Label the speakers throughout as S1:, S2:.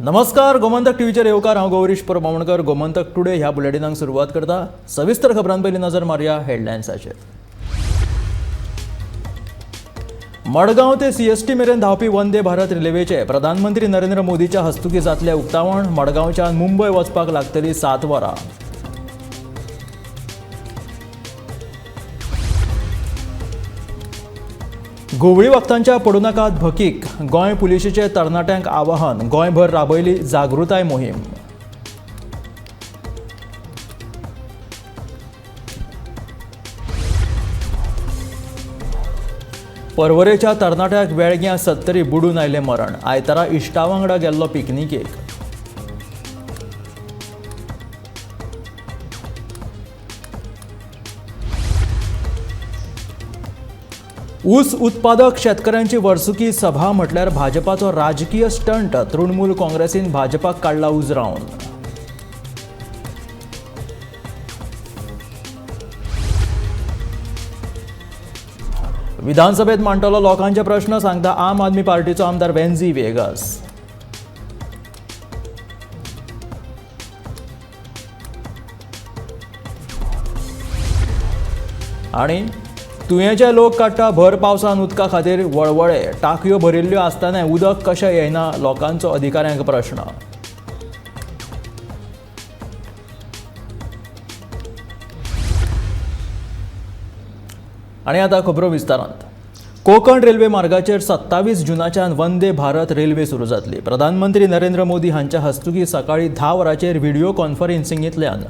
S1: नमस्कार, गोमंतक टीव्हीचेर येवकार. हांव गौरीश परब बामणकर. गोमंतक टुडे ह्या बुलेटिनाक सुरवात करता. सविस्तर खबरां पयलीं नजर मारया हेडलायन्साचेर. मडगांव ते सीएसटी मेरेन धांवपी वंदे भारत रेल्वेचे प्रधानमंत्री नरेंद्र मोदीच्या हस्तुकीं जातलें उक्तावण. मडगांवच्यान मुंबय वचपाक लागतली 7 वरां. घुंवळी वखदांच्या पडूं नाकात भकीक. गोंय पुलिशेचे तरणाट्यांक आवाहन. गोंयभर राबयली जागृताय मोहीम. पर्वरेच्या तरणाट्याक वेळग्यां सत्तरी बुडून आयलें मरण. आयतारा इश्टा वांगडा गेल्लो पिकनिकेक. ऊस उत्पादक शेतकऱ्यांची वर्सुकी सभा म्हटल्यार भाजपाचो राजकीय स्टंट. तृणमूल काँग्रेसीन भाजपाक काडला उजरावन. विधानसभेत मांडटलो लोकांचे प्रश्न, सांगता आम आदमी पार्टीचो आमदार वेन्झी वेगस. आणि तुयेंचे लोक काडटा भर पावसान उदका खातीर वळवळे. टाकयो भरिल्ल्यो आसतनाय उदक कशें येना, लोकांचो अधिकाऱ्यांक प्रश्न. आनी आतां खबरो विस्तारांत. कोकण रेल्वे मार्गाचेर 27 जुनाच्यान वंदे भारत रेल्वे सुरू जातली. प्रधानमंत्री नरेंद्र मोदी हांच्या हस्तुकीं सकाळीं 10 वरांचेर व्हिडिओ कॉन्फरन्सिंगेंतल्यान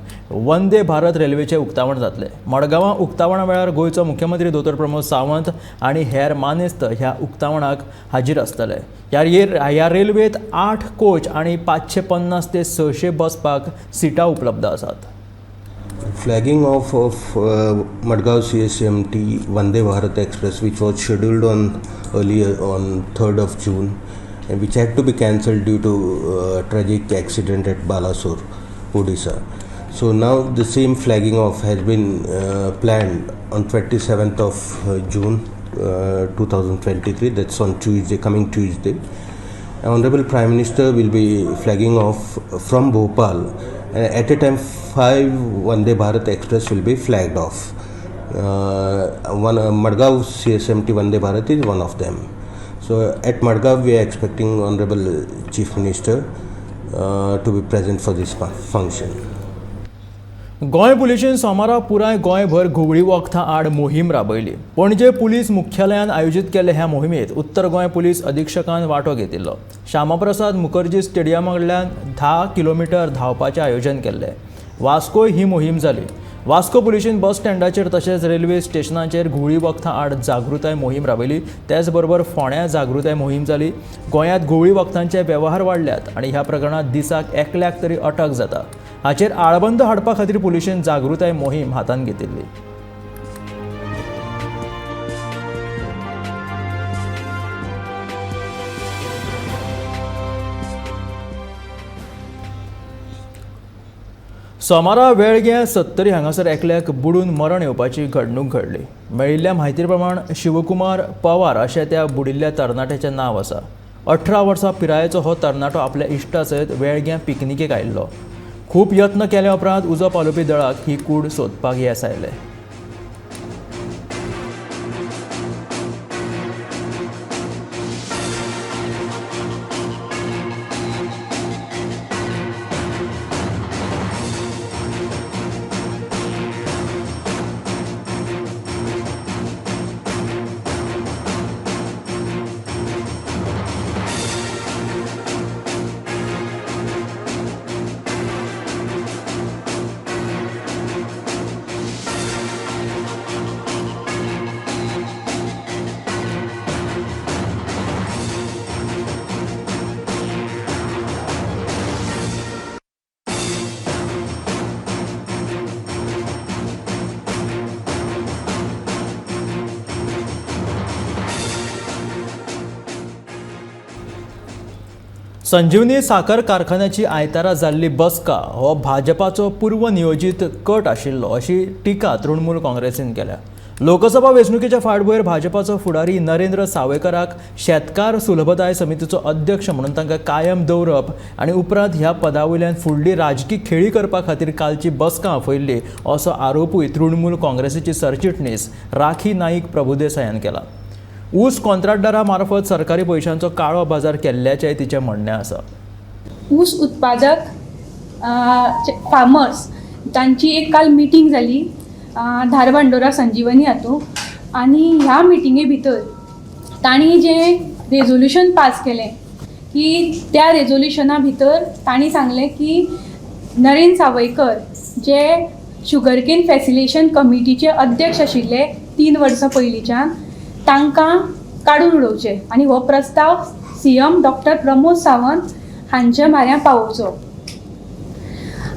S1: वंदे भारत रेल्वेचें उक्तावण जातलें. मडगांवां उक्तावणा वेळार गोंयचो मुख्यमंत्री दोतोर प्रमोद सावंत आनी हेर मानेस्त ह्या उक्तावणाक हाजीर आसतले. ह्या रेल्वेंत आठ कोच आनी 550 ते 600 बसपाक सिटां उपलब्ध आसात.
S2: Flagging off of Madgaon CSMT Vande Bharat Express, which was scheduled on earlier on 3rd of June, and which had to be cancelled due to tragic accident at Balasore, Odisha. So now the same flagging off has been planned on 27th of June 2023. That's on Tuesday, coming Tuesday. Honorable Prime Minister will be flagging off from Bhopal. At a time, five Vande Bharat Express will be flagged off. One Madgaon CSMT Vande Bharat is one of them. So at Madgaon, we are expecting Honorable Chief Minister to be present for this function.
S1: Goa पुलिशेन सोमारा पुराय गोंयभर घुंवळी वखदां आड मोहीम राबयली. Panaji police मुख्यालयान आयोजीत केल्ले ह्या मोहिमेंत उत्तर गोंय पुलीस अधिक्षकान वांटो घेतिल्लो. श्यामाप्रसाद मुखर्जी स्टेडियमा कडल्यान 10 किलोमिटर धांवपाचें आयोजन केल्लें. वास्कोय ही मोहीम जाली. वास्को पुलिशेन बस स्टँडाचेर तशेंच रेल्वे स्टेशनाचेर घुंवळी वखदां आड जागृताय मोहीम राबयली. त्याच बरोबर फोंड्यां जागृताय मोहीम जाली. गोंयांत घुंवळी वखदांचे वेव्हार वाडल्यात आनी ह्या प्रकरणांत दिसाक एकल्याक तरी अटक जाता. हाचेर आळबंद हाडपा खातीर पुलिशेन जागृताय मोहीम हातांत घेतिल्ली. सोमारा वेळगें सत्तरी हांगासर एकल्याक बुडून मरण येवपाची घडणूक घडली. मेळिल्ल्या म्हायती प्रमाण शिवकुमार पवार अशें त्या बुडिल्ल्या तरणाट्याचें नांव आसा. 18 वर्सां पिरायेचो हो तरणाटो आपल्या इश्टा सयत वेळग्यां पिकनिकेक आयिल्लो. खूब यत्न केल्या उपरांत उजो पालोवपी दळाक ही कूड सोदपाक येस आयलें. संजीवनी साखर कारखान्याची आयतारा जाल्ली बसका हो भाजपाचो पूर्वनियोजीत कट आशिल्लो, अशी टिका तृणमूल काँग्रेसीन केल्या. लोकसभा वेंचणुकेच्या फाटभुंयेर भाजपाचो फुडारी नरेंद्र सावयकाराक शेतकार सुलभताय समितीचो अध्यक्ष म्हणून तांकां कायम दवरप आनी उपरांत ह्या पदा वयल्यान फुडली राजकी खेळी करपा खातीर कालची बसका आपयल्ली असो आरोपूय तृणमूल काँग्रेसीची सरचिटणीस राखी नाईक प्रभुदेसायान केला. ऊस कॉन्त्राटदारा मार्फत सरकारी पयशांचो काळो बाजार केल्ल्याचेंय तिचें म्हणणें आसा.
S3: ऊस उत्पादक फार्मर्स तांची एक काल मिटींग जाली धारबांदोडा संजिवनी हातूंत आनी ह्या मिटिंगे भितर तांणी जें रेजोल्युशन पास केलें की त्या रेजोल्युशना भितर तांणी सांगलें की नरेन सावयकर जे शुगरकेन फॅसिलिटेशन कमिटीचे अध्यक्ष आशिल्ले 3 वर्सां पयलींच्यान, तांकां काडून उडोवचें आनी हो प्रस्ताव सीएम डॉक्टर प्रमोद सावंत हांच्या म्हऱ्यान पावोवचो.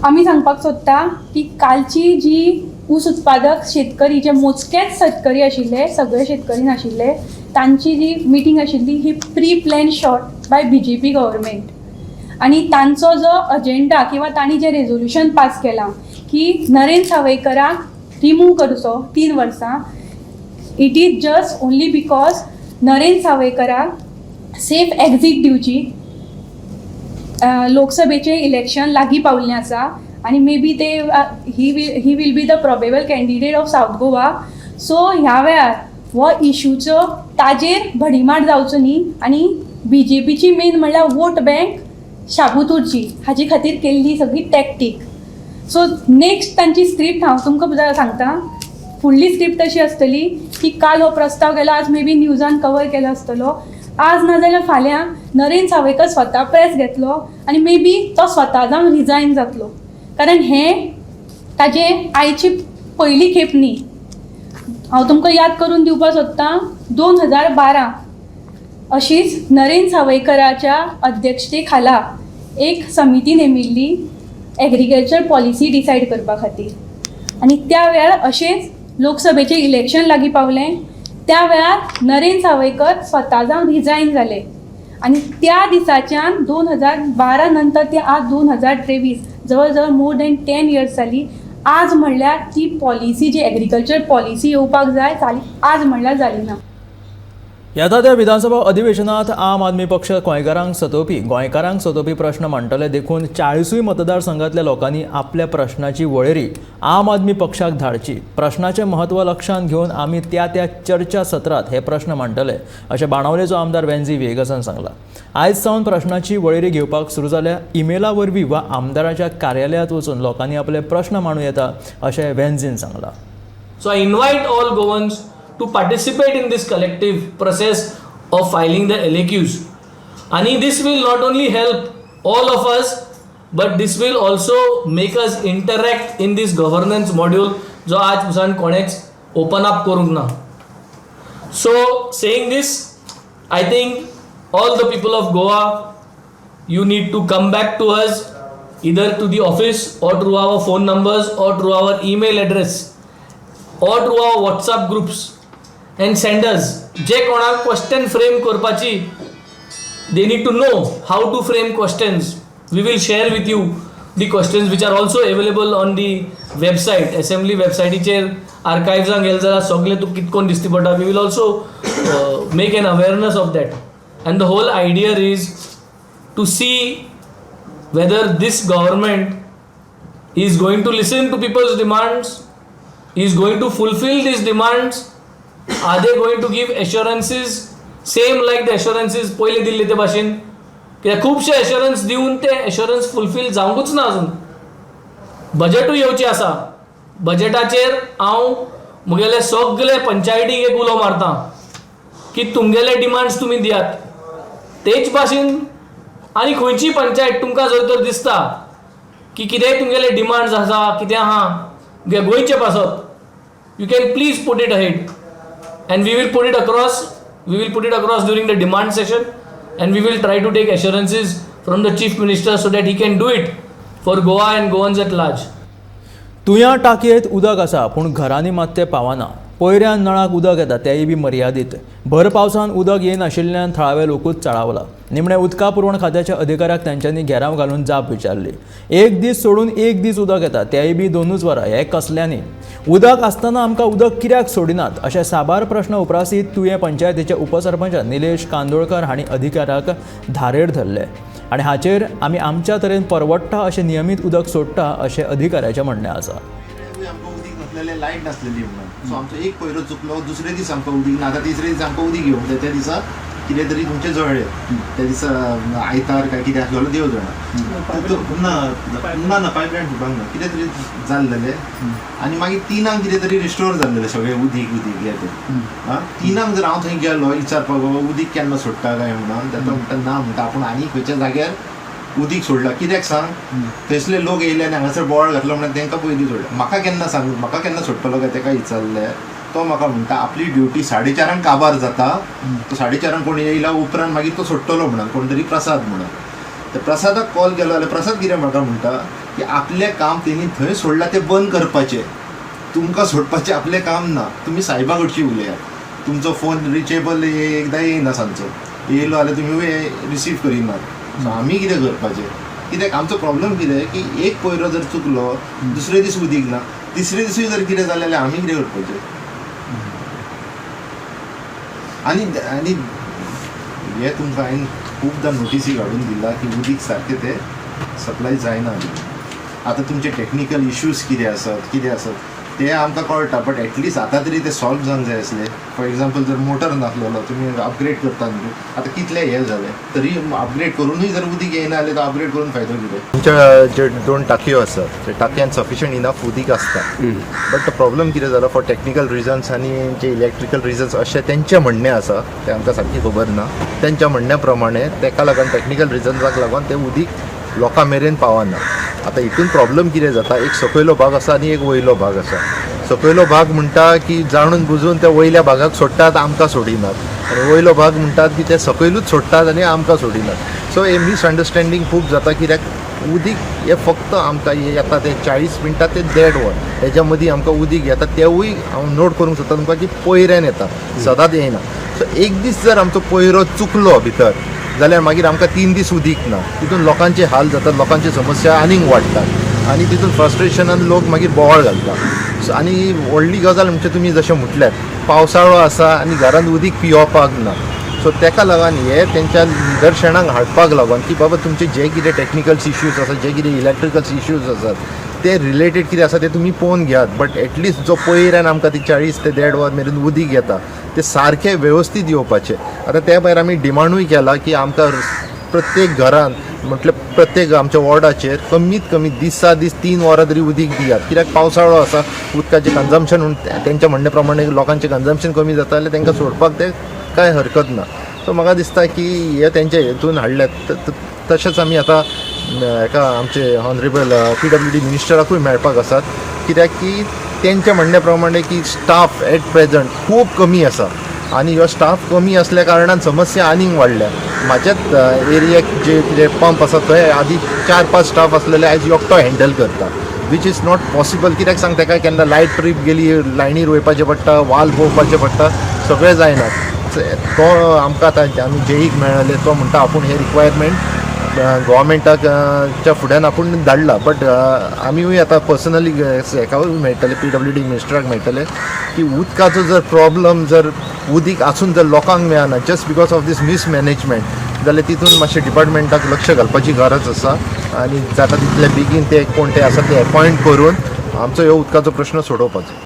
S3: आमी सांगपाक सोदता की कालची जी ऊस उत्पादक शेतकरी, जे मोजकेच शेतकरी आशिल्ले, सगळे शेतकरी नाशिल्ले, तांची जी मिटींग आशिल्ली ही pre plan shot by BJP government आनी तांचो जो अजेंडा किंवा तांणी जें रेजोल्युशन पास केलां की नरेन सावयकराक रिमूव करचो 3 वर्सां, it is just only because Naren सावयकराक safe exit दिवची. लोकसभेचें इलेक्शन लागीं पावल्लें आसा आनी मे बी ते he will be the probable candidate of South Goa. So ह्या वेळार हो इशूचो ताजेर भडीमार जावचो न्ही आनी बीजेपीची मेन म्हणल्यार वोट बँक शाबूत उरची हाजे खातीर केल्ली सगळी टॅक्टीक. सो नेक्स्ट तांची स्क्रिप्ट हांव तुमकां सांगता. फुडली स्क्रिप्ट अशी आसतली की काल हो प्रस्ताव गेलो, आज मे बी न्यूजान कवर केलो आसतलो, आज ना जाल्यार फाल्यां नरेन सावयकर स्वता प्रेस घेतलो आनी मे बी तो स्वता जावन रिजायन जातलो, कारण हें ताजें आयची पयली खेप न्ही. हांव तुमकां याद करून दिवपाक सोदतां, 2012 अशीच नरेन सावयकराच्या अध्यक्षते खाला एक समिती नेमिल्ली एग्रीकल्चर पॉलिसी डिसायड करपा खातीर आनी त्या वेळार अशेंच लोकसभेचें इलेक्शन लागीं पावलें. त्या वेळार नरेन सावयकर स्वता जावन रिजायन जाले आनी त्या दिसाच्यान 2012 नंतर ते आज 2023, जवळ जवळ मोर दॅन 10 इयर्स जाली. आज म्हणल्यार ती पॉलिसी जी एग्रीकल्चर पॉलिसी येवपाक जाय जाली, आज म्हणल्यार जाली ना.
S1: येता त्या विधानसभा अधिवेशनात आम आदमी पक्ष गोंयकारांक सतोवपी प्रश्न मांडटले. देखून 40ूय मतदारसंघातल्या लोकांनी आपल्या प्रश्नाची वळेरी आम आदमी पक्षाक धाडची. प्रश्नाचें म्हत्व लक्षांत घेवन आमी त्या त्या चर्चा सत्रात हे प्रश्न मांडटले अशें बाणावलेचो आमदार वेन्झी व्हिएगसान सांगलां. आयज सावन प्रश्नाची वळेरी घेवपाक सुरू जाल्या. इमेला वरवीं वा आमदाराच्या कार्यालयांत वचून लोकांनी आपले प्रश्न मांडू येता अशें वेन्झीन सांगलां.
S4: So I invite all Goans to participate in this collective process of filing the LAQs. And this will not only help all of us, but this will also make us interact in this governance module जो आज पसून कोणेच open up करूंक ना. So saying this, I think all the people of Goa, you need to come back to us either to the office or through our phone numbers or through our email address or through our WhatsApp groups and send us जे कोणाक question frame करपाची, they need to know how to frame questions. We will share with you the questions, which are also available on the website. Assembly वेबसायटीचेर आर्कायव्सान गेले जाल्यार सगळें तुका कितकोन दिसती पडटा. We will also make an awareness of that, and the whole idea is to see whether this government is going to listen to people's demands, is going to fulfill these demands, are they going to give assurances same like the assurances पयले दिल्ले ते भाशेन. कित्याक खुबशे एश्योरन्स दिवन ते एश्योरन्स fulfil जावंकूच ना अजून. बजेटूय येवचें आसा. बजेटाचेर हांव म्हगेले सगले पंचायतीक एक उलो मारता की तुमगेले डिमांड्स तुमी दियात. तेच भाशेन आनी खंयची पंचायत तुमकां जर तर दिसता की कितेंय तुमगेले डिमांड्स आसा, कितें आहा गोंयचे पासत, you can please put it ahead and we will put it across. We will put it across during the demand session and we will try to take assurances from the Chief Minister so that he can do it for Goa and Goans at large.
S1: तुयां टाकयेंत उदक आसा, पूण घरांनी मात तें पावना. पयऱ्यान नळाक उदक येता तेंय बी मर्यादीत. भर पावसान उदक येनाशिल्ल्यान थळावे लोकूच चाळावला. निमणे उदका पुरवण खात्याच्या अधिकाऱ्याक तांच्यांनी घेराव घालून जाप विचारली. एक दीस सोडून एक दीस उदक येता तेंय बी 2 वरां. हें कसल्यांनी? उदक आसतना आमकां उदक कित्याक सोडिनात अशे साबार प्रश्न उप्रासीत तुयें पंचायतीचे उपसरपंच निलेश कांदोळकर हांणी अधिकाऱ्याक धारेर धरले आनी हाचेर आमी आमच्या तरेन परवडटा अशें नियमीत उदक सोडटा अशें अधिकाऱ्याचें म्हणणें आसा.
S5: लायट नासलेली म्हणून सो आमचो एक पयरो चुकलो, दुसरे दीस आमकां उदीक ना, आतां तिसरे दीस आमकां उदीक येवंक जाय. त्या दिसा कितें तरी तुमचें जळ्ळें, त्या दिसा आयतार काय कितें आसलेलो देव जाणा, ना ना ना पायपलायन फुटोंक ना, कितें तरी जाल्लेलें आनी मागीर 3 कितें तरी रिस्टोर जाल्लेलें सगळें उदीक उदीक हें तें. आं 3 जर हांव थंय गेलो विचारपाक बाबा उदीक केन्ना सोडटा काय म्हणून, ताका म्हणटा ना म्हणटा आपूण आनी खंयच्या जाग्यार उदीक सोडलां. कित्याक सांग, थंयसले लोक येयले आनी हांगासर बोवाळ घातलो म्हणून तांकां पयलीं सोडलें. म्हाका केन्ना सांग, म्हाका केन्ना सोडटलो काय ताका विचारलें, तो म्हाका म्हणटा आपली ड्युटी 4:30 काबार जाता, तो 4:30 कोण येयला उपरांत मागीर तो सोडटलो म्हणून कोण तरी प्रसाद म्हणून. तर प्रसादाक कॉल केलो जाल्यार प्रसाद कितें म्हाका म्हणटा की आपलें काम तेणी थंय सोडलां तें बंद करपाचें, तुमकां सोडपाचें आपलें काम ना, तुमी सायबा कडची उलयात, तुमचो फोन रिचेबल एकदां येयना, सांजचो येयलो जाल्यार तुमी रिसीव करिनात. सो आमी कितें करपाचें, कित्याक आमचो प्रॉब्लम कितें की एक पयरो जर चुकलो दुसरे दीस उदीक ना, तिसरे दिसूय जर कितें जालें जाल्यार आमी कितें करपाचें. आनी आनी हें तुमकां हांवें खुबदां नोटिसी काडून दिला की उदीक सारकें तें सप्लाय जायना. आतां तुमचे टॅक्निकल इश्यूज कितें आसत कितें आसत ते आमकां कळटा, बट एटलिस्ट आतां तरी ते सॉल्व जावंक जाय आसले. फॉर एग्जाम्पल जर मोटर नासलेलो तुमी अपग्रेड करता न्हू, आतां कितले हे जाले तरी अपग्रेड करूनूय जर उदीक येयना जाल्यार तो अपग्रेड करून फायदो कितें. तुमच्या जे 2 टाकयो आसात त्या टाकयान सफिशियंट इनफ उदीक आसता, बट प्रॉब्लम कितें जाला फॉर टॅक्निकल रिजन्स आनी जे इलेक्ट्रिकल रिजन्स अशें तेंचें म्हणणें आसा, तें आमकां सारकी खबर ना. तेंच्या म्हणण्या प्रमाणे तेका लागून टॅक्निकल रिजन्साक लागून तें उदीक लोकां मेरेन पावना. आतां हितून प्रॉब्लम कितें जाता, एक सकयलो भाग आसा आनी एक वयलो भाग आसा. सकयलो भाग म्हणटा की जाणून बुजून त्या वयल्या भागाक सोडटात आमकां सोडिनात, आनी वयलो भाग म्हणटात की ते सकयलूच सोडटात आनी आमकां सोडिनात. सो हे मिसअंडरस्टँडींग खूब जाता, कित्याक उदीक हें फक्त आमकां येता तें 40 मिनटां ते 1.5 वर हेज्या मदीं आमकां उदीक येता, तेवूय हांव नोट करूंक सोदता तुमकां की पयऱ्यान येता, सदांच येयना. सो एक दीस जर आमचो पयरो चुकलो भितर जाल्यार मागीर आमकां 3 दीस उदीक ना, तितून लोकांचे हाल जातात, लोकांची समस्या आनीक वाडटात आनी तितून फ्रस्ट्रेशनान लोक मागीर बोवाळ घालता. सो आनी व्हडली गजाल म्हणजे तुमी जशें म्हटल्यार पावसाळो आसा आनी घरांत उदीक पियोवपाक ना, सो तेका लागून हे तेंच्या निदर्शनाक हाडपाक लागून की बाबा तुमचे जे कितें टॅक्निकल्स इश्यूज आसात, जे कितें इलेक्ट्रिकल्स इश्यूज आसात ते रिलेटेड कितें आसा ते तुमी पळोवन घेयात, बट एटलिस्ट जो पयऱ्यान आमकां ती 40 ते 1.5 वर मेरेन उदीक येता ते सारकें वेवस्थीत येवपाचें. आतां त्या भायर आमी डिमांडूय केला की आमकां प्रत्येक घरान म्हटल्यार प्रत्येक आमच्या वॉर्डाचेर कमीत कमी दिसा दीस 3 वरां तरी उदीक दियात, कित्याक पावसाळो आसा, उदकाचें कन्जम्पशन तेंच्या म्हणणे प्रमाणे लोकांचें कन्जम्पशन कमी जाता जाल्यार तांकां सोडपाक तें कांय हरकत ना. सो म्हाका दिसता की हे तेंच्या हेतून हाडल्यात. तशेंच आमी आतां हेका आमचे ऑनरेबल PWD मिनिस्टराकूय मेळपाक आसात, कित्याक की तेंच्या म्हणण्या प्रमाणे की स्टाफ एट प्रेजंट खूब कमी आसा आनी ह्यो स्टाफ कमी आसल्या कारणान समस्या आनीक वाडल्या. म्हाज्याच एरियाक जे कितें पंप आसा थंय आदी 4-5 स्टाफ आसलेले, आयज एकटो हँडल करता, which is not possible. कित्याक सांग, तेका केन्ना लायट ट्रीप गेली लायनीर वयपाचें पडटा, वाल पळोवपाचें पडटा, सगळें जायना. तो आमकां आतां आमी जेईक मेळ्ळेले तो म्हणटा आपूण हे रिक्वायरमेंट गोवोरमेंटाच्या फुड्यान आपूण धाडला, बट आमीय आतां पर्सनली हेकाय मेळटले, PWD मिनिस्टराक मेळटले की उदकाचो जर प्रॉब्लम जर उदीक आसून जर लोकांक मेळना just because of this mismanagement जाल्यार तितून मातशें डिपार्टमेंटाक लक्ष घालपाची गरज आसा आनी जाता तितले बेगीन ते कोण ते आसा ते एपॉयंट करून आमचो ह्यो उदकाचो प्रश्न सोडोवपाचो.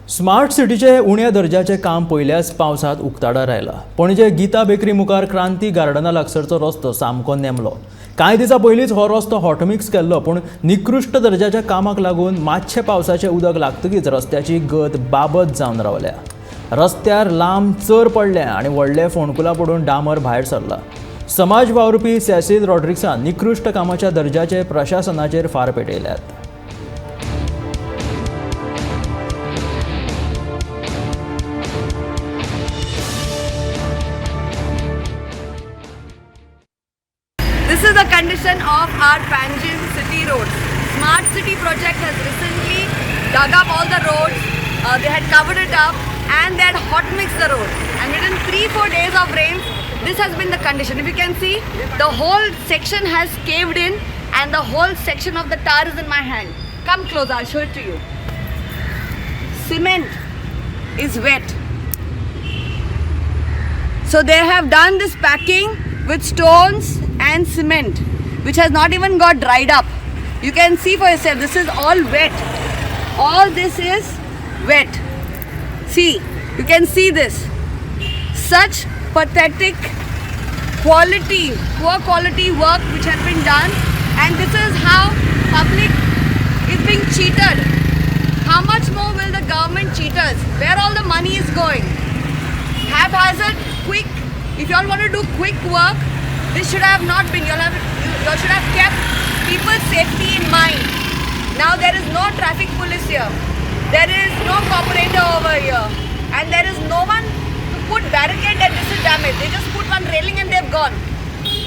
S1: स्मार्ट सिटीचे उण्या दर्जाचें काम पयल्याच पावसांत उक्ताडार आयलां. पणजे गीता बेकरी मुखार क्रांती गार्डना लागसरचो रस्तो सामको नेमलो. कांय दिसां पयलींच हो रस्तो हॉटमिक्स केल्लो, पूण निकृश्ट दर्जाच्या कामाक लागून मातशें पावसाचें उदक लागतकीच रस्त्याची गत बाबत जावन रावल्या. रस्त्यार लांब चर पडल्या आनी व्हडले फोंडकुलां पडून डांबर भायर सरला. समाज वावुरपी सेसील रॉड्रिक्सान निकृश्ट कामाच्या दर्जाचे प्रशासनाचेर फार पेटयल्यात.
S6: This is the condition of our Panjim city roads. Smart City project has recently dug up all the roads. They had covered it up. and they had hot mixed the road. And within 3-4 days of rains, this has been the condition. If you can see, the whole section has caved in and the whole section of the tar is in my hand. Come close, I'll show it to you. Cement is wet. So they have done this packing with stones and cement, which has not even got dried up. You can see for yourself, this is all wet. All this is wet. See, you can see this. Such pathetic quality, poor quality work which has been done, and this is how public is being cheated. How much more will the government cheat us? Where all the money is going? Haphazard, quick. If you all want to do quick work, this should have not been. You all should have kept people's safety in mind. Now there is no traffic police here. There is no corporator over here. And there is no one to put barricade that this is damaged. They just put one railing and they've gone.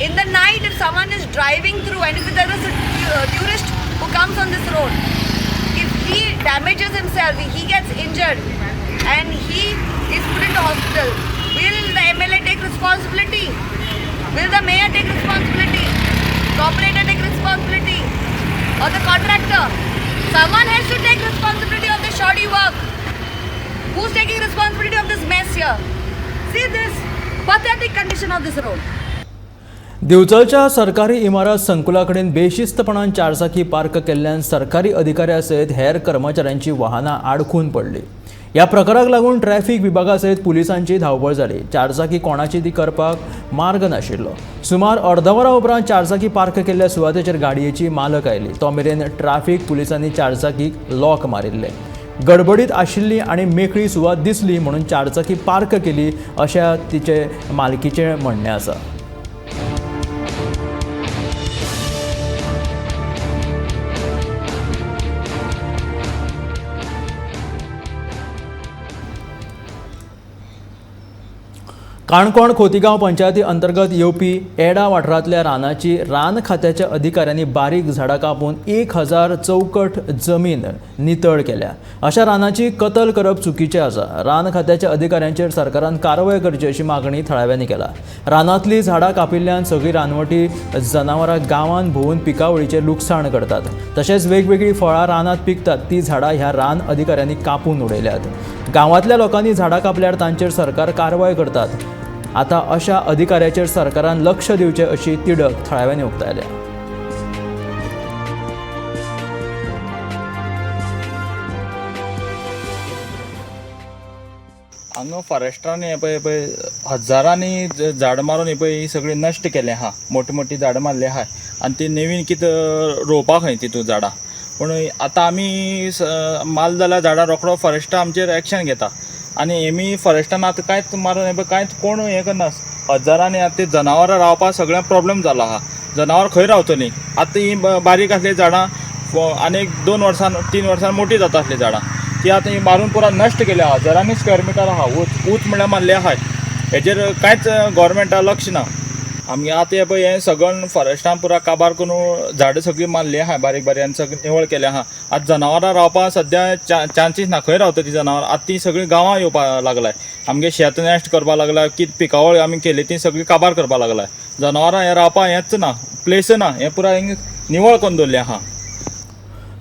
S6: In the night, if someone is driving through and if there is a tourist who comes on this road, if he damages himself, he gets injured and he is put into hospital, will the MLA take responsibility? Will the mayor take responsibility? Corporator take responsibility? Or the contractor? Someone has to take responsibility of the shoddy work. Who's taking responsibility of this mess here? See this pathetic condition of this road.
S1: दिवचलच्या सरकारी इमारत संकुला कडेन बेशिस्तपणान चारचाकी park केल्ल्यान सरकारी अधिकाऱ्या सयत हेर कर्मचाऱ्यांची वाहनां आडखून पडली. ह्या प्रकाराक लागून ट्रॅफिक विभागा सयत पुलिसांची धांवपळ जाली. चारचाकी कोणाची ती करपाक मार्ग नाशिल्लो. सुमार अर्दवरा उपरांत चारचाकी पार्क केल्ल्या सुवातेचेर गाडयेची मालक आयली. तो मेरेन ट्रॅफिक पुलिसांनी चारचाकीक लॉक मारिल्ले. गडबडीत आशिल्ली आनी मेकळी सुवात दिसली म्हणून चारचाकी पार्क केली अशें तिचे मालकीचें म्हणणें आसा. काणकोण खोतीगांव पंचायती अंतर्गत येवपी एडा वाठारांतल्या रानाची रान खात्याच्या अधिकाऱ्यांनी बारीक झाडां कापून 1000 चौकट जमीन नितळ केल्या. अशा रानाची कतल करप चुकीचें आसा. रान खात्याच्या अधिकाऱ्यांचेर सरकारान कारवाय करची अशी मागणी थळाव्यांनी केला. रानांतलीं झाडां कापिल्ल्यान सगळीं रानवटी जनावरां गांवांत भोंवून पिकावळीचें लुकसाण करतात. तशेंच वेगवेगळीं फळां रानांत पिकतात ती झाडां ह्या रान अधिकाऱ्यांनी कापून उडयल्यात. गांवांतल्या लोकांनी झाडां कापल्यार तांचेर सरकार कारवाय करतात. आतां अशा अधिकाऱ्याचेर सरकारान लक्ष दिवचें अशी तिडक थळाव्यांनी उक्तायल्या.
S7: हांगा फॉरेस्टान हे पळय पळय हजारांनी झाडां मारून हे पळय ही सगळीं नश्ट केलें आहा. मोठी मोठी झाडां मारली आहाय आनी ती नवीन कितें रोवपाक खंय तितून झाडां. पूण आतां आमी माल जाल्यार झाडां रोखडो फॉरेस्टा आमचेर एक्शन घेता आनी हेमी फॉरेस्टान आतां कांयच मारून हे पळय कांयच कोण हें करना. हजारांनी आतां ती जनावरां रावपाक सगळ्यांक प्रोब्लम जाला आहा. जनावरां खंय रावतलीं आतां? ही बारीक आसलीं झाडां आनी 2 वर्सान 3 वर्सान मोठी जाता आसलीं झाडां, ती आतां ही मारून पुरा नश्ट केल्या. हजारांनी स्क्वेअर मिटर आहा, ऊंच म्हणल्यार मारले आहाय. हेजेर कांयच गोवोरमेंटा लक्ष ना. आमगे आतां हें पळय हें सगळें फॉरेस्टान पुरा काबार करून झाडां सगळीं मारली आहा बारीक बारीक आनी सगळीं निवळ केलें आहा. आतां जनावरां रावपाक सद्या चान्सीस ना. खंय रावता ती जनावरां? आतां ती सगळीं गांवां येवपाक लागलाय. आमगे शेत नश्ट करपाक लागला, कितें पिकावळ आमी केली ती सगळी काबार करपाक लागलाय. जनावरां हें रावपाक हेंच ना, प्लेस ना, हें पुरा हिंग निवळ करून दवरलें आहा.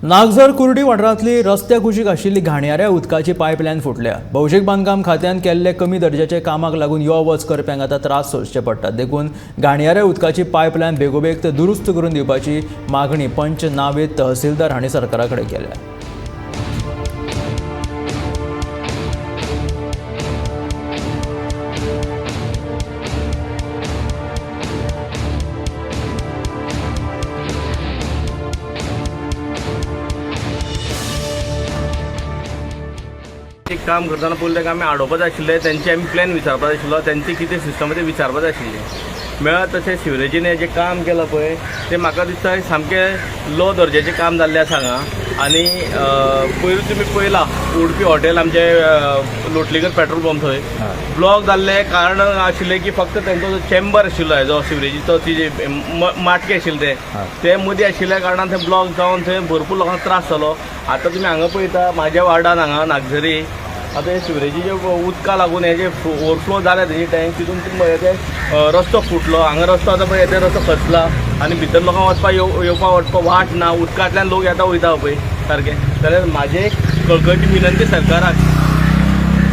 S1: नागझर कुर्डी वाठारांतली रस्त्या कुशीक आशिल्ली घाणयाऱ्या उदकाची पायपलायन फुटल्या. भौशीक बांदकाम खात्यान केल्ले कमी दर्जाचे कामाक लागून यो वच करप्यांक आतां त्रास सोंसचे पडटात. देखून घाणयाऱ्या उदकाची पायपलायन बेगोबेग दुरुस्त करून दिवपाची मागणी पंच नावेद तहसीलदार हांणी सरकारा कडेन केल्या.
S8: एक काम करतना पयलीं ताका आमी आडोवपा जाय आशिल्लें, तेंचे आमी प्लॅन विचारपा जाय आशिल्लो, तेंचे कितें सिस्टम तें विचारपा जाय आशिल्लें. मेळत तशें सिवरेजीन हें जें काम केलां पळय तें म्हाका दिसता सामकें लो दर्जाचें काम जाल्लें आसा हांगा. आनी पयरूच तुमी पळयलां उडपी हॉटेल आमचें लोटलीकर पेट्रोल पंप थंय ब्लॉक जाल्लें कारण आशिल्लें की फक्त तेंचो जो चेंबर आशिल्लो हेजो सिवरेजीचो ती जी माटके आशिल्ले ते मदीं आशिल्ल्या कारणान थंय ब्लॉक जावन थंय भरपूर लोकांक त्रास जालो. आतां तुमी हांगा पळयता म्हाज्या वार्डान हांगा नागझरी आतां हे सिवरेजीचे उदका लागून हे जे ओवरफ्लो जाले तेजे टँक तितून ते रस्तो फुटलो. हांगा रस्तो आतां पळय ते रस्तो खचला आनी भितर लोकांक वचपाक येवपाक वचपाक वाट ना. उदकांतल्यान लोक येता वयता पळय सारकें. जाल्यार म्हाजें एक कळकळची विनंती सरकाराक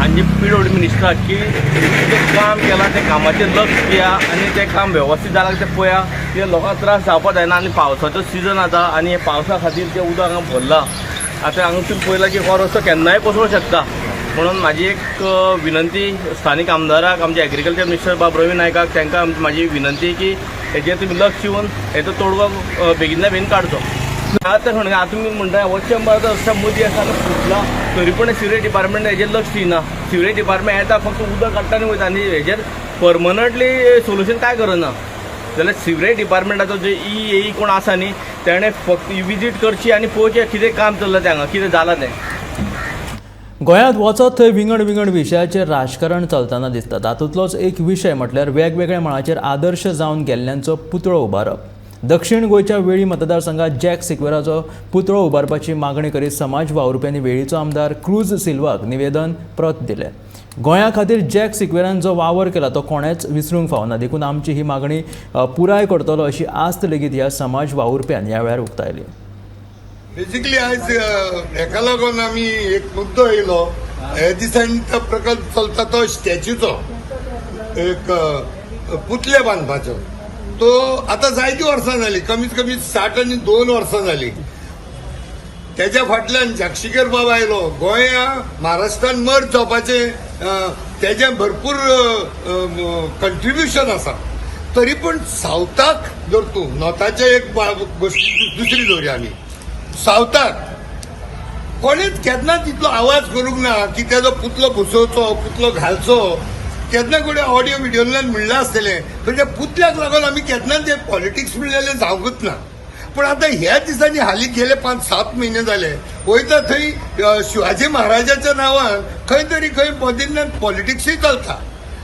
S8: आनी जे पीडब्ल्यूडी मिनिस्टराक की जें काम केलां तें कामाचेर लक्ष दिया आनी तें काम वेवस्थीत जालां तें पळया. कित्याक लोकांक त्रास जावपाक जायना आनी पावसाचो सिजन आतां आनी हे पावसा खातीर तें उदक हांगा भरलां. आतां हांगा तुमी पळयलां की हो रस्तो केन्नाय कोसळूंक शकता. म्हणून म्हाजी एक विनंती स्थानीक आमदाराक, आमचे एग्रीकल्चर मिनिस्टर बाब रवी नायकाक, तांकां म्हाजी विनंती की हेजेर तुमी लक्ष दिवन हेचो तोडगो बेगिनल्या बेगीन काडचो. आतां खंय आतां तुमी म्हणटा वचशंबर आतां रस्त्या मदीं आसा आनी फुटला, तरी पूण सिवरेज डिपार्टमेंट हेजेर लक्ष दिना. सिवरेज डिपार्टमेंट येता फक्त उदक काडटा आनी वयता आनी हेजेर परमनंटली सोल्युशन कांय करना. जाल्यार सिवरेज डिपार्टमेंटाचो जे ई ए कोण आसा न्ही तेणें फक्त विजीट करची आनी पळोवचें कितें काम चल्लां तें हांगा, कितें जालां तें.
S1: गोंयांत वचत थंय विंगड विंगड विशयाचेर राजकारण चलतना दिसता. तातूंतलोच एक विशय म्हटल्यार वेगवेगळ्या मळाचेर आदर्श जावन गेल्ल्यांचो पुतळो उबारप. दक्षिण गोंयच्या वेळी मतदारसंघात जॅक सिक्वेराचो पुतळो उबारपाची मागणी करीत समाज वावुरप्यांनी वेळीचो आमदार क्रूज सिल्वाक निवेदन प्रत दिलें. गोंया खातीर जॅक सिक्वेरान जो वावर केला तो कोणेच विसरूंक फावना, देखून आमची ही मागणी पुराय करतलो अशी आस्त लेगीत ह्या समाज वावुरप्यान ह्या वेळार उक्तायली.
S9: बेसिकली आयज हेका लागून आमी एक मुद्दो येयलो. हे दिसांनी तो प्रकल्प चलता तो स्टॅच्यूचो, एक पुतळे बांदपाचो. तो आतां जायतीं वर्सां जालीं, कमीत कमी 62 वर्सां जालीं. तेज्या फाटल्यान जाक्षीकर बाब आयलो. गोंया महाराष्ट्रान मर्ज जावपाचें तेजें भरपूर कंट्रिब्युशन आसा. तरी पूण सावथाक जर तूं नॉर्थाचे एक गोश्ट दुसरी दवरया, आमी सावथाक कोणेच केन्ना तितलो आवाज करूंक ना की तेजो पुतलो बसोवचो, पुतलो घालचो. केन्ना कडेन ऑडियो विडियोंतल्यान म्हणलां आसतलें, पूण त्या पुतल्याक लागून आमी केन्ना ते पॉलिटिक्स म्हणलेलें जावंकूच ना. पूण आतां ह्या दिसांनी हालीं गेले 5-7 म्हयने जाले वयता थंय शिवाजी महाराजाच्या नांवान खंय तरी खंय मदींतल्यान पॉलिटिक्सूय चलता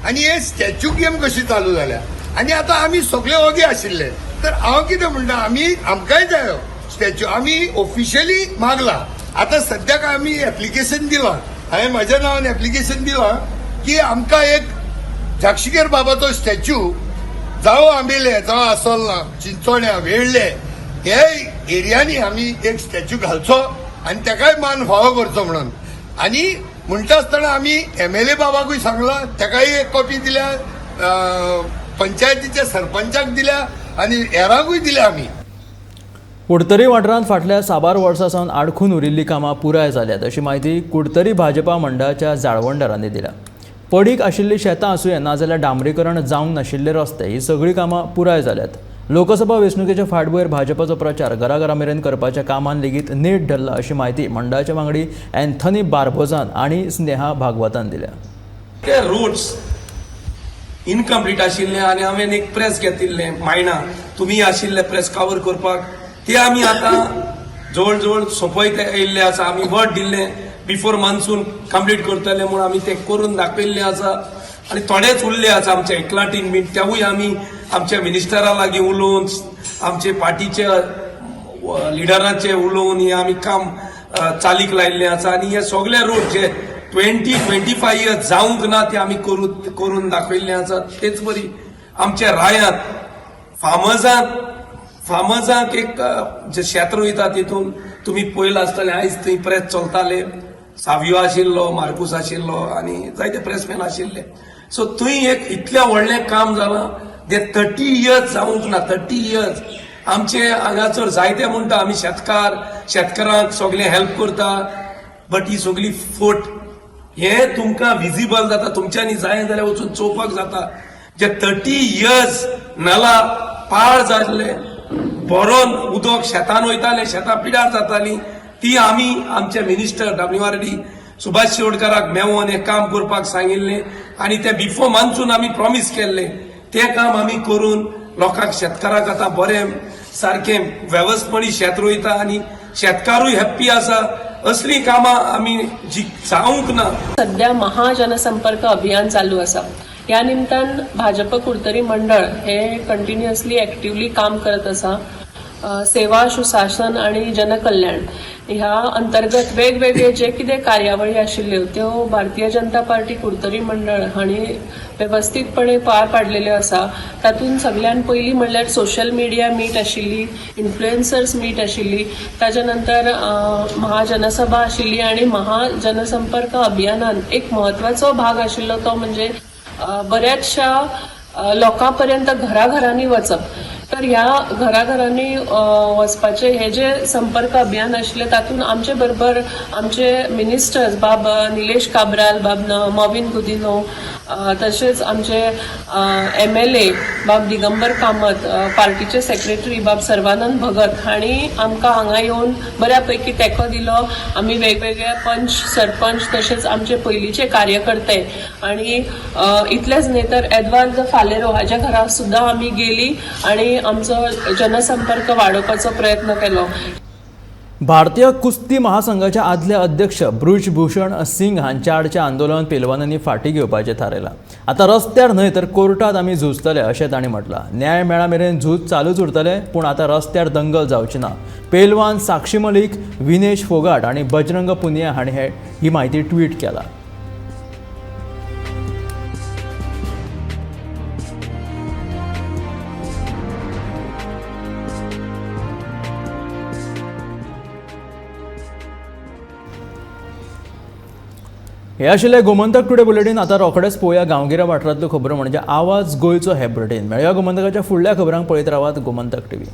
S9: आनी हे स्टॅच्यू गेम कशी चालू जाल्या. आनी आतां आमी सगळे ओगे आशिल्ले. तर हांव कितें म्हणटा, आमी आमकांय जायो स्टॅच्यू, आमी ऑफिशियली मागला. आतां सद्याक आमी एप्लिकेशन दिलां, हांवें म्हज्या नांवान एप्लिकेशन दिलां की आमकां एक जाक्षीकर बाबाचो स्टॅच्यू जावं आंबेले, जावं आसोल्ला, चिंचोण्या, वेळ्ळे हे एरियांनी आमी एक स्टॅच्यू घालचो आनी तेकाय मान फावो करचो म्हणून. आनी म्हणटा आसतना आमी एमएलए बाबाकूय सांगलां, तेकाय एक कॉपी दिल्या, पंचायतीच्या सरपंचाक दिल्या आनी हेरांकूय दिल्या आमी.
S1: कुडतरी वाठारांत फाटल्या साबार वर्सां सावन आडखून उरिल्लीं कामां पुराय जाल्यात अशी म्हायती कुडतरी भाजपा मंडळाच्या जाळवणदारांनी दिल्या. पडीक आशिल्लीं शेतां आसुया नाजाल्यार डांबरीकरण जावंक नाशिल्ले रस्ते, ही सगळीं कामां पुराय जाल्यात. लोकसभा वेंचणुकेच्या फाटभुंयेर भाजपाचो प्रचार घराघरा मेरेन करपाच्या कामान लेगीत नेट धरला अशी म्हायती मंडळाचे वांगडी अँथनी बार्बोजान आनी स्नेहा भागवतान दिल्या.
S10: ते रोड्स इनकम्प्लीट आशिल्ले आनी हांवें एक प्रेस घेतिल्लें मायणा, तुमी आशिल्ले प्रेस कवर करपाक. ते आमी आतां जवळ जवळ सोंपयत येयल्ले आसा. आमी वर्ड दिल्ले बिफोर मान्सून कंप्लीट करतले म्हूण, आमी ते करून दाखयल्ले आसा आनी थोडेच उरले आसा आमच्या एकलाटीन बीन. तेवूय आमी आमच्या मिनिस्टरा लागीं उलोवन, आमचे पार्टीचे लिडरांचे उलोवन हे आमी काम चालीक लायिल्लें आसा. आनी हे सगळे रोड जे 20-25 इयर्स जावंक ना ते आमी करून दाखयल्ले आसा. तेच बरी आमच्या रायांत फार्मर्सांक एक जे शेत रोयता तितून तुमी पळयलां आसतलें. आयज थंय प्रेस चलताले, सावियो आशिल्लो, मार्कूस आशिल्लो आनी जायते प्रेसमॅन आशिल्ले. सो थंय एक इतलें व्हडलें काम जालां जे 30 इयर्स जावंक ना. 30 इयर्स आमचे हांगासर जायते म्हणटा आमी शेतकार, शेतकारांक सगळें हेल्प करता, बट ही सगळी फोट हे तुमकां विजिबल जाता. तुमच्यांनी जाय जाल्यार वचून चोवपाक जाता. जे 30 इयर्स नला पाळ जाल्ले भरोन उदक शेतान वयतालें, शेतां पिड्यार जातालीं, ती आमी आमचे minister W R D Subhash शिरोडकाराक मेवोन हें काम करपाक सांगिल्लें आनी तें बिफोर मान्सून आमी प्रॉमीस केल्लें. तें काम आमी करून लोकांक, शेतकाराक आतां बरें सारकें वेवस्थपणी शेत रोयता आनी शेतकारूय हॅप्पी आसा. असलीं कामां आमी जी जावंक ना.
S11: सध्या महाजनसंपर्क अभियान चालू आसा. ह्या निमतान भाजप कुडतरी मंडळ हे कंटिन्युअसली एक्टिवली काम करत आसा. सेवा, सुशासन आनी जनकल्याण ह्या अंतर्गत वेगवेगळे जे कितें कार्यावळी आशिल्ल्यो त्यो भारतीय जनता पार्टी कुडतरी मंडळ हांणी वेवस्थीतपणे पार पाडलेल्यो आसा. तातूंत सगळ्यान पयलीं म्हणल्यार सोशल मिडिया मीट आशिल्ली, इन्फ्लुएन्सर्स मीट आशिल्ली, ताच्या नंतर महाजनसभा आशिल्ली आनी महाजनसंपर्क अभियानान एक म्हत्वाचो भाग आशिल्लो तो म्हणजे बऱ्याचशा लोकां पर्यंत घराघरांनी वचप. तर ह्या घराघरांनी वचपाचे हे जे संपर्क अभियान आशिल्ले तातूंत आमचे बरोबर आमचे मिनिस्टर्स बाब निलेश काब्राल, बाब मॉविन गुदिन्हो, तशेंच आमचे MLA बाब दिगंबर कामत, पार्टीचे सेक्रेटरी बाब सर्वानंद भगत हांणी आमकां हांगा येवन बऱ्या पैकी तेंको दिलो. आमी वेगवेगळ्या पंच, सरपंच तशेंच आमचे पयलींचे कार्यकर्ते आनी इतलेंच न्हय तर एदवार्द फालेरो हाज्या घरा सुद्दां आमी गेली आनी आमचो जनसंपर्क वाडोवपाचो प्रयत्न केलो.
S1: भारतीय कुस्ती महासंघाचे आदले अध्यक्ष बृजभूषण सिंग हांच्या आडचें आंदोलन पेलवानांनी फाटीं घेवपाचें थारायलां. आतां रस्त्यार न्हय तर कोर्टात आमी झुजतले अशें तांणी म्हटलां. न्याय मेळा मेरेन झूज चालूच उरतलें, पूण आतां रस्त्यार दंगल जावची ना. पेलवान साक्षी मलिक, विनेश फोगाट आनी बजरंग पुनिया हांणी ही म्हायती ट्वीट केला. हे आशिल्लें गोमंतक टुडे बुलेटीन. आतां रोखडेच पळोवया गांवगिऱ्या वाठारांतल्यो खबरो म्हणजे आवाज गोंयचो हे बुलेटीन. मेळया गोमंतकाच्या फुडल्या खबरांक. पळयत रावात गोमंतक टीव्ही.